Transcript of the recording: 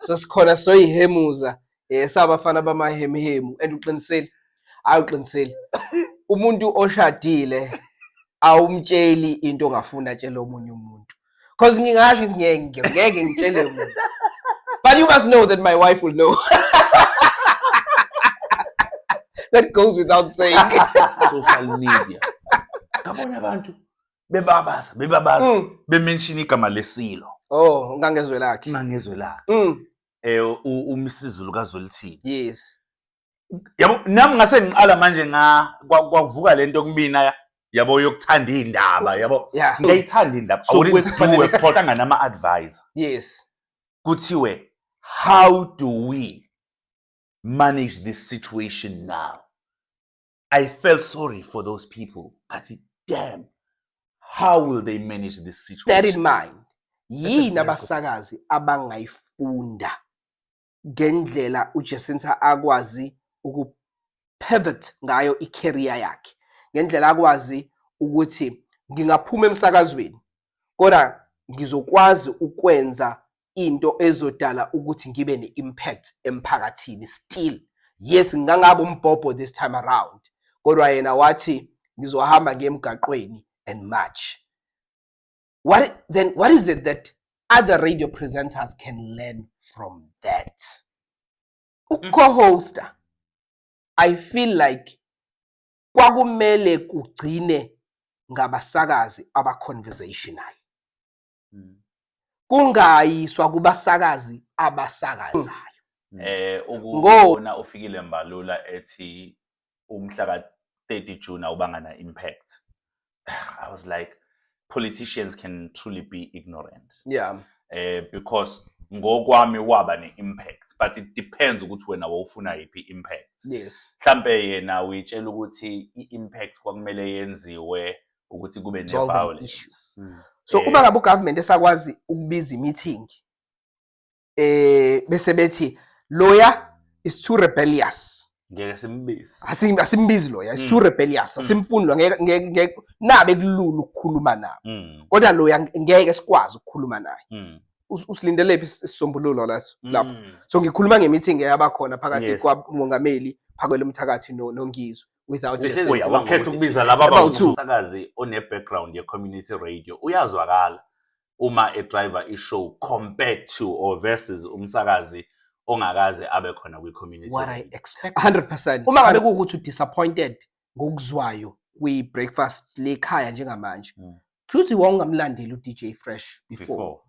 So sikhona soyihemuza sabafana bamahemuhemu, and uqinisile, hayi, uqinisile. Umuntu oshadile awumtsheli into ongafuni atshele omunye umuntu, because ngingasho ukuthi ngeke ngitshele umuntu, but you must know that my wife will know. That goes without saying. Social media, ngabona abantu bebabaza, bebabaza, bemention igama lesilo. Oh, uNgangezwe Lakhe. UNgangezwe Lakhe. UMisizulu kaZwelithini. Yabo, nami ngase ngiqala manje nga kwavuka lento kumina, yabo, yokuthanda indaba, yabo. Ngiyayithanda indaba. So I wouldn't do kufanele a podcast nama advisor. Kuthiwe, how do we manage this situation now? I felt sorry for those people. Ngathi, damn, how will they manage this situation? That in mind, That's a yini very good abasakazi abangayifunda ngendlela uJacinta akwazi ukupivot ngayo i-career yakhe, ngendlela akwazi ukuthi ngingaphuma emsakazweni kodwa ngizokwazi ukwenza into ezodala ukuthi ngibe ne-impact emphakathini still? Yes, ngingangabe umbhobho this time around, kodwa yena wathi ngizohamba ngiye emgaqweni and march. What then? What is it that other radio presenters can learn from that? Uku-co-hoster, I feel like kwakumele kugcine ngabasakazi aba-conversational, kungayiswa kubasakazi abasakazayo. Ukubona uFikile Mbalula ethi umhla ka 30 June awubanga na impact. I was like, politicians can truly be ignorant. Because ngokwami waba ne-impact, but it depends ukuthi wena wawufuna yiphi impact. Mhlambe yena uyitshela ukuthi i-impact kwakumele yenziwe ukuthi kube Solve an ne-violence. Issue. So uma ngabe ugovernment esakwazi ukubiza i-meeting bese bethi loya is too rebellious, Ngeke simbize. Asimbizi loya, is too rebellious, asimfuni lo, ngeke nabe kulula ukukhuluma nabo, kodwa loya ngeke sikwazi ukukhuluma naye. Usilindele phi isisombululo leso lapho? So ngikhuluma nge-meeting eyabakhona phakathi kwamongameli Phakela Umthakathi noNgizwe without Sihlezi Jacinta. Oya, wakhetha ukubiza laba About two. Umsakazi one-background ye-community radio uyazwakala uma edriver i-show compared to or versus umsakazi ongakaze abe khona kwi-community What I radio. expect. 100%. Uma ngabe kuwukuthi udisappointed ngokuzwayo kwi-breakfast lekhaya njengamanje, kusho ukuthi wawungamlandeli u-DJ Fresh before. Before.